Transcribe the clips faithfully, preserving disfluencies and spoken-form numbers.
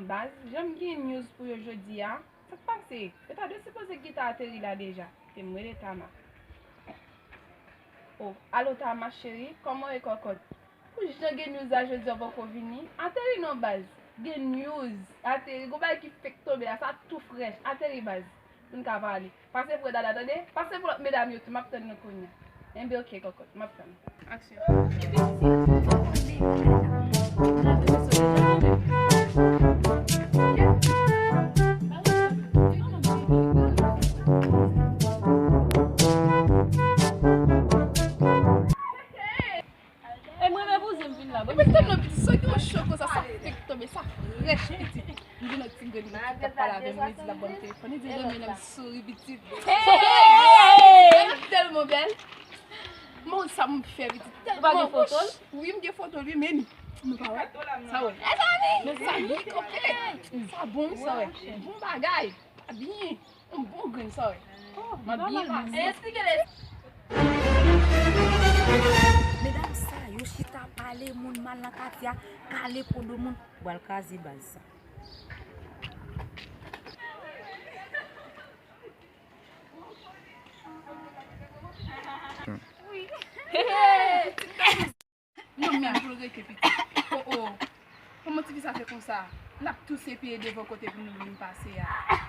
Baz, jan m gen news pou yo jodi a. Sa k pase? Yo ta dwe sipoze gentan ateri la deja. Te m rele Tama. Oh, alo Tama cheri, kòman w ye kòkòt? Pou jan gen news la jodi a poko vini. Ateri non baz. Gen news. Ateri. Gon bagay ki fèk tonbe la. Sa tou frèch. Ateri baz. Pou n ka pale. Pase pou dada tande. Pase pou lòt medam yo tou. M ap tann nou kounye a. Enben ok kòkòt. M ap tann. Aksyon. E mwen menm pou zen m vin la. Epi tann non pitit, sa gen yon cho konsa, sa fèk tonbe, sa frèch pitit. M gen yon ti grenn pitit k ap pale avè m, li di l ap ban m telefòn, li di renmen lè m souri pitit. Hey! Tèlman bèl. Mon sa m fè pitit, tèlman bèl. Ou pa gen foto l? Wi, m gen foto l wi, men nou pa wè. Sa wè. Mezanmi! Mezanmi, ok. Sa bon, sa wè. Bon bagay. Sa byen. Yon bon grenn sa wè. Oh, m ap byen pase. Eksplike l. Medam sa yo chita pale moun mal nan katye a, kale po do moun. Pral kraze baz sa. Non, men pou l rete pitit. Oh, oh. Kòman tifi sa fè konsa? L ap touse piye devan kote pou nou vin pase a.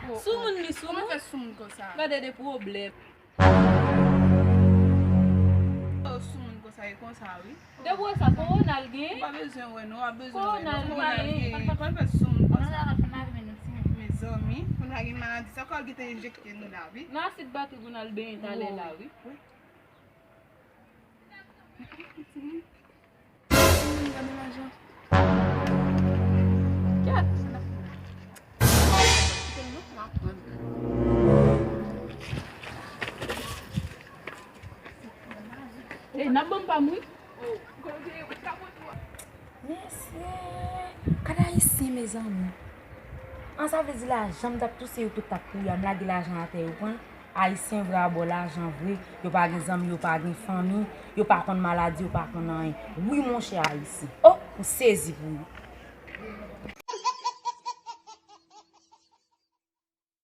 Oh, oh. Soumoun li soumoun. Kòman fè soumoun konsa? Gade de pwoblèm. Oh, soumoun konsa, e konsa, wi. De pou sa, kowona l gen. Ou pa bezwen wè, non, w ap bezwen wè, non. Kowona l gen. Kòman fè soumoun konsa? Mezanmi, kòm la gen maladi, sa kò l gentan enjekte nou la, wi. Nan asid batri pou n al benyen talè la, wi. Wi. Ey, n ap ban m pa m wi. Mesye, gad ayisyen mezanmi. An sa vle di lajan m t ap touse yo tout t ap kouri a, m lage lajan atè yo pran. Ayisyen vre a bò lajan vre, yo pa gen zanmi, yo pa gen fanmi, yo pa konn maladi, yo pa konn anyen. Wi monchè ayisyen. Oh, m sezi pou yo.